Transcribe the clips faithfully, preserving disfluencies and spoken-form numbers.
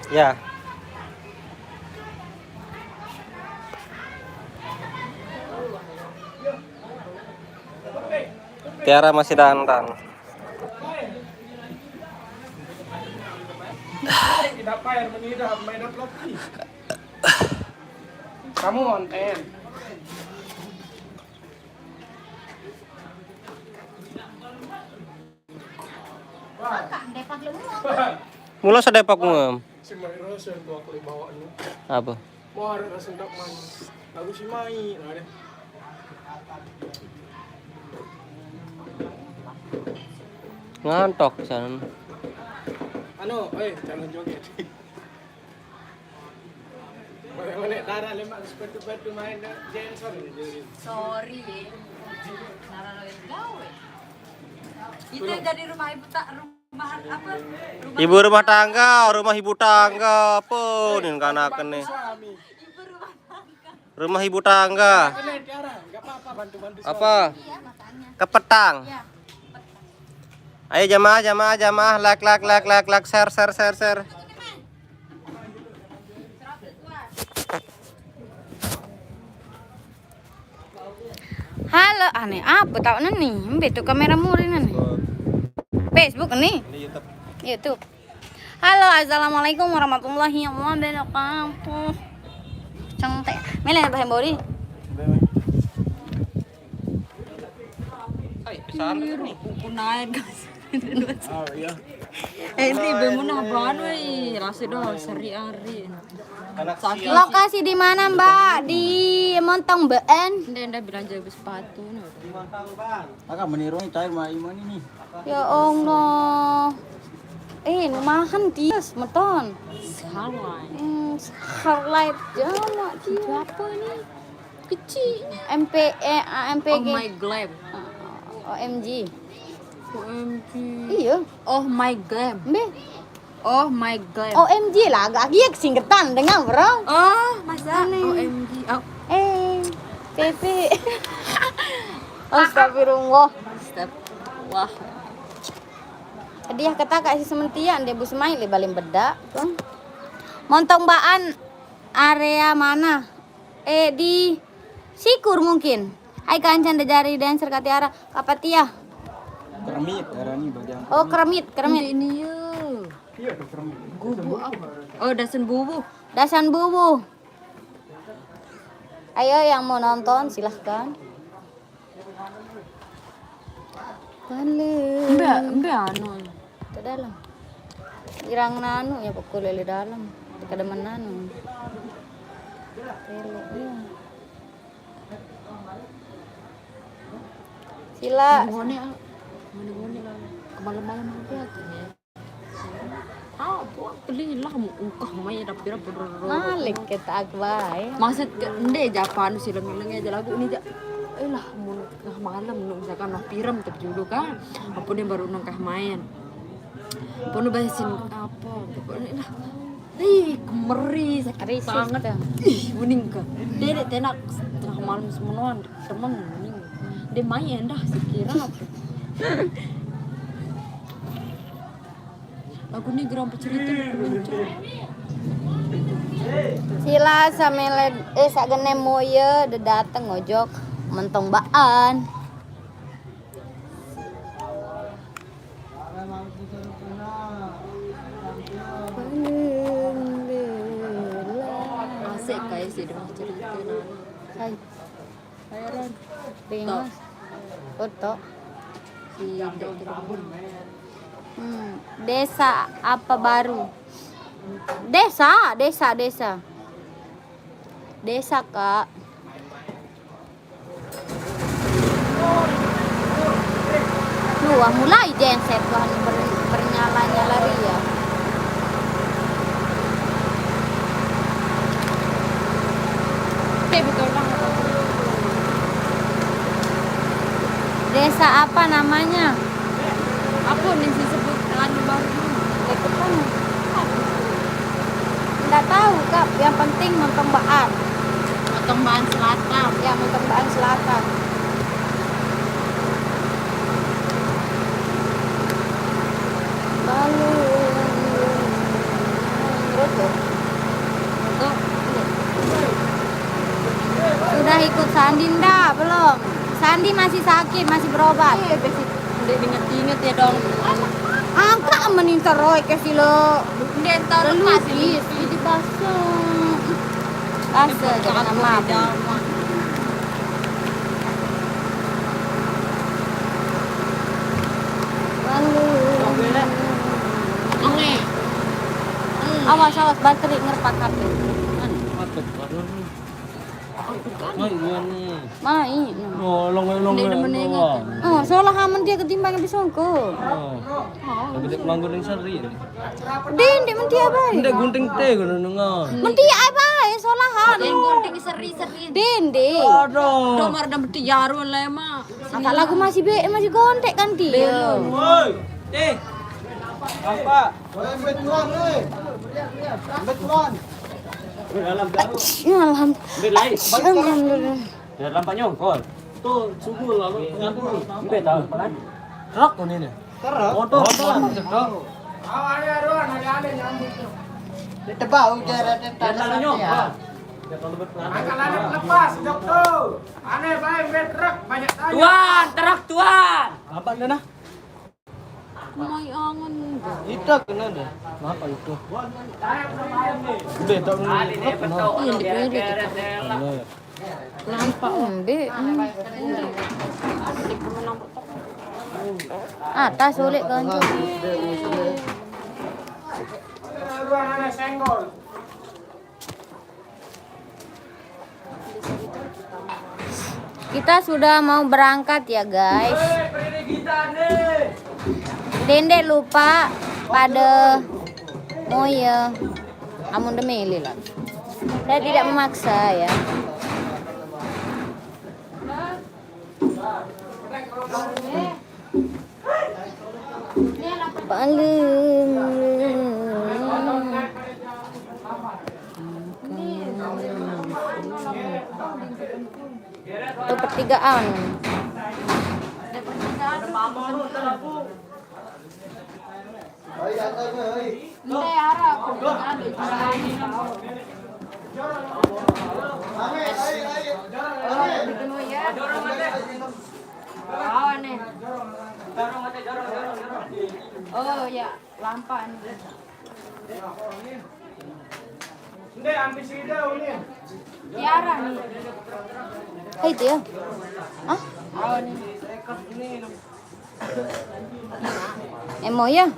Ya. Tiara masih dandan. Kamu konten. Mula sedepak ngem. Si Mairo sing tua kali bawaan. Apa? Mau ada rasa sendak manis. Lagu si Mai, ada. Ngantok pisan. Anu, eh, calon joget. Mana darah lemak sepatu-sepatu main dance. Sorry ya. Nara lo yang gawe. Itu jadi rumah ibu tak rumah apa? Rumah Ibu rumah tangga, rumah ibu tangga apa nih kanakan nih? Suami. Ibu rumah tangga. Rumah ibu tangga. Kena Tiara, nggak apa-apa, bantu-bantu. Apa? Iya makanya. Kepetang. Ya. Ayo jamaah, jamaah, jamaah, like, like, like, like, like, share, share, share, share. Halo, aneh apa tau nih? Embe tuh kamera muri nih. Facebook nih. Ini YouTube. YouTube. Halo, assalamualaikum warahmatullahi wabarakatuh. Cengtek. Mele bahasa Bori. Hai, pesan nih. Buku naik guys. Oh iya. Eh, ini bemunah banget weh. Rasa doang seri ari. Anak Sakit. Lokasi di mana, Mbak? Di Montong Been. Nda nda bilang jago sepatu nih. Aka meniru nih cair mah iman ini. Ya Allah. Eh, numahan tias meton. Salah. Hmm, highlight jamak dia. Apa ini? Kecilnya. M P eh ah, Oh M P G. my glam. O M G. O M G. Iya, Oh my glam. mbe. Oh my glam. O M G lah, agak iya kesingketan dengan bro. Oh, masa Aneh. O M G. Oh, Eh, P P. Astagfirullah. step. Wah. Dia kata kak si sementia dia bus main di Balim Bedak tuh. Montong Baan area mana? Eh di Sikur mungkin. Hai kancan dejari dancer Katiara, Kapatia. Kermit, arani bagian. Oh, Kermit, Kermit. Ini yuk. Gubu apa? Oh, dasan bubu. Dasan bubu. Ayo yang mau nonton silahkan. Balik Mbak, mbak anu. Ke dalam. Irang nanu ya pokok lele dalam. Kada menanu. Tele, iya. Sila. Ngone ah. Ngone ngone. Kemalam-malam apa tuh ya? Ah, buat beli lah mau ungkah mai dapira beroro. Malik kita agbae. Maksud ke ende Japan sila mileng aja lagu ini ja. Eh lah, mun tengah malam nu misalkan nah pirem terjulu kan. Apa dia baru nengkah main. Apa nu bahasin apa? Pokoknya lah. Ih, kemeri sakit Risih banget. Tuh. Ih, mending ke. Dia dek tenak tengah malam semenuan temen mending. Dia main dah sekira apa. Lagu ini gerang cerita. Sila samele eh sak gene moye de dateng ngojok Montong Baan. Asik kayak sih dengan cerita. Hai, Heran. Ringas. Foto. Si Dek Cirebon. Hmm, desa apa baru? Desa, desa, desa. Desa, Kak. Duh, wah mulai genset, wah ber, bernyala-nyala dia. Oke, betul banget. Desa apa namanya? Apa nih disebut anu baru? Deketan. Nggak tahu, Kak. Yang penting Montong Baan. Montong Baan Selatan. Ya, Montong Baan Selatan. Lalu, menurut lo, Andi masih sakit, masih berobat. Iya, besi. Ndeq diinget-inget ya, dong. Angkat meninter roy ke silo. Ndeq tahu lepas ini. Lukis, ini basah. Basah, jangan maaf. Lalu. Oke. Awas, awas, baterai ngerpak H P. Mana? Mai, gua nih. Mai. Nolong, nolong, nolong. Oh, solah amen dia ketimbang disongko. Oh. Gede pelanggur yang seri ini. Din, ndeq menti ae bae. Ndeq gunting teh, gua nengah. Menti ae bae, solahan. Gunting seri-seri. Din, Din. Aduh. Domar udah menti jaru le, Mak. Agak lagu masih be, masih gontek kan dia. Woi, eh. Apa? Woi, ambil tuan, eh. Ambil tuan. Ambil dalam, dalam. Ya, alham-, Ambil lain. Alhamdulillah. Biar lampak nyongkol. Tuh, subuh lalu ngadu. Ambil tahu, kan? Truk tuh ini. Truk? Motor, motor. Truk. Ditebak ujar ada tanah nyongkol. Angkat lalat lepas, jok tuh. Aneh bae, ambil truk, banyak tanya. Tuan, truk, Tuan. Apa nih, nah? Mai angen. Itu kena deh. Kenapa itu? Udah, tak. Iya, di kiri itu. Bener. Nampak. Embe. Atas sulit kan. Kita sudah mau berangkat ya, guys. Dende lupa pada, oh iya, amun demi lilot. Saya tidak memaksa ya. Paling itu pertigaan. Ente arah, aku bilang ada. Ketemu ya. Oh, nih. Oh, ya, lampa nih. Tiara nih. Hai, dia. Hah? Oh, nih. Emo ya?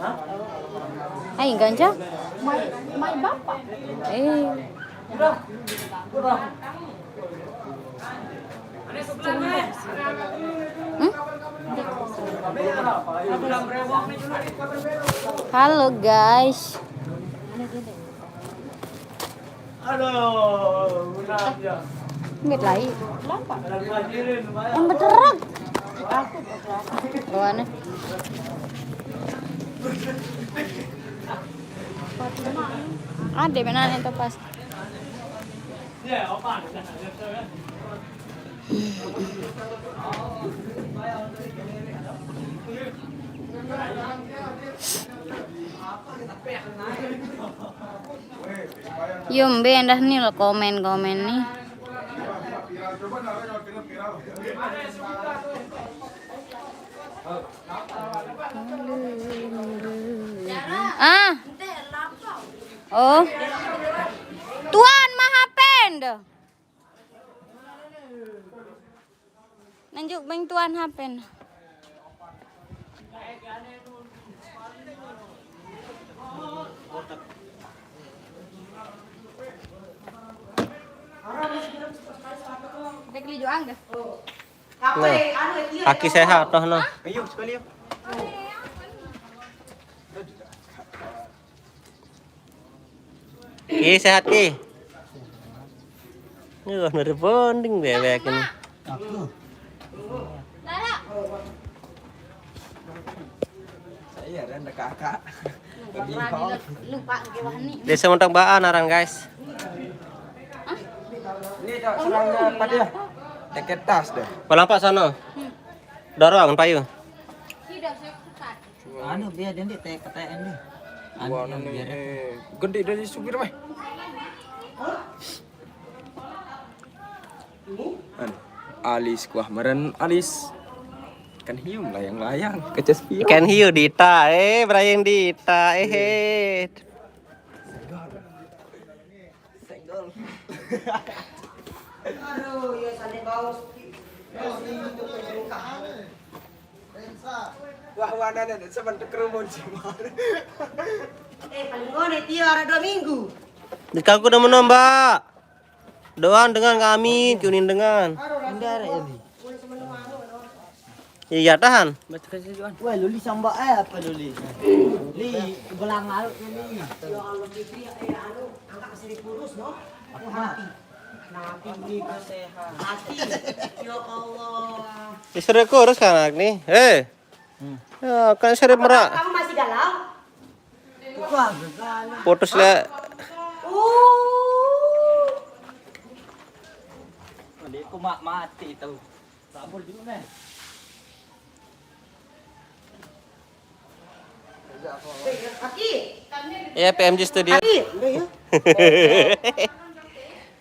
Hai, ganja? Mai, mai bapak. Eh. Hmm? Halo, guys. Aduh, benar ya. Nggak lagi. Kenapa? Yang beterak. Bawaannya. Ada benar yang pas. Ya, apa? Yum, be endah nih lo komen-komen nih. Ah. Oh. Tuan Mahapen dah. Nunjuk beng tuan hapen. Kita keli juang dah. Nah, aki sehat toh, noh. Ayo sekali yuk. Ki, sehat, Ki? Wah, nerep bonding bebek ini. Aku. Saya ada kakak. Lupa, lupa, lupa, lupa. Desa Montong Baan aran, guys. Ini tak serangnya apa dia? Deket tas deh. Pelampak sana. Dorong, payu. Anu, biar dia nanti teh keteen deh. Anu, wah, yang ini, biar eh, gede dari supir, meh. Anu. Alis kuah meren, alis. Kan hiu melayang-layang, kecas pion. Ikan hiu dita, eh, berayang dita, eh, eh. Aduh, ya sana bau. Wah, mana ada sebentar kerumun sih, Mar. Eh, paling gone, Tio, ada dua minggu. Di kangku udah menambah. Doang dengan kami, kuning dengan. Ada ya, Li? Iya, tahan. Wah, luli sambak eh apa luli? Li, belang laut ni, Li. Ya Allah, Fitri, eh, anu, angkat masih dikurus, no? Aku mati. Mati. Hati. Ya Allah. Disuruh kurus kan anak ni. Eh. Ya, kan sering merak. Kamu masih galau? Putus lah. Uh. Adikku mak mati tu. Kabur dulu nih. Aki. Ya, P M G Studio. Aki. Udah ya.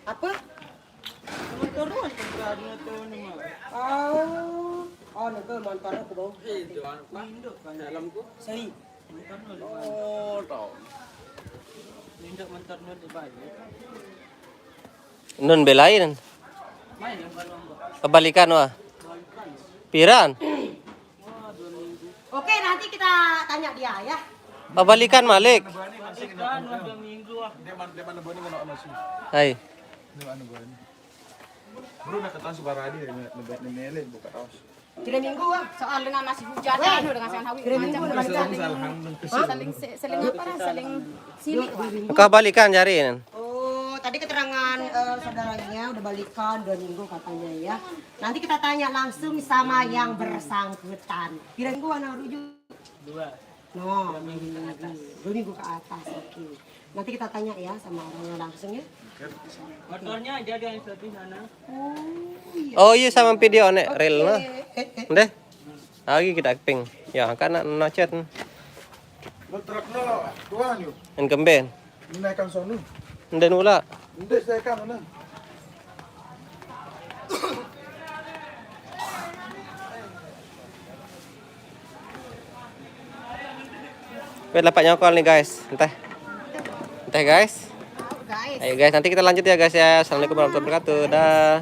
Apa? Motor lu kan motor lu, Mak. Oh. Oh, nih motor aku bau. Eh, jangan, Pak. Induk kan. Dalamku. Seri. Motor lu. Oh, tahu. Induk motor lu di bawah. Nun belain. Main yang baru, Mak. Kebalikan, wah. Balikan. Piran? Oke, nanti kita tanya dia ya. Pabalikan, Malik. Kan, dua minggu ah. Dia mana, dia mana Boni, mana Onosi? Hai. Dia mana Boni? Bro, nak ketahui suara dia, dia, dia, dia, dia buka kaos. Tiga minggu ah. Soal dengan nasi hujan, weh, anu, dengan sangan hawi. Tiga minggu macam udah balikan. Saling, saling se-, saling apa, saling silih. Kau balikan jari. Oh, tadi keterangan eh, saudaranya udah balikan dua minggu katanya ya. Nanti kita tanya langsung sama yang bersangkutan. Tiga minggu anak rujuk. Dua. No, dua minggu ke atas. Dua minggu ke atas, oke. Nanti kita tanya ya sama orangnya langsung ya. Motornya aja dia yang sedih sana. Oh, iya. Oh iya, sama video nek reel nah. Deh. Lagi kita ping. Ya, kan nak nacet. Lo truk lo, tuan yuk. En kemben. Ini naikkan sono. Nden ula. Ini saya kan mana? Weh, lapak nyokol nih, guys. Entah. Entah, guys. Ayo, guys, nanti kita lanjut ya, guys, ya. Assalamualaikum warahmatullahi wabarakatuh. Dah.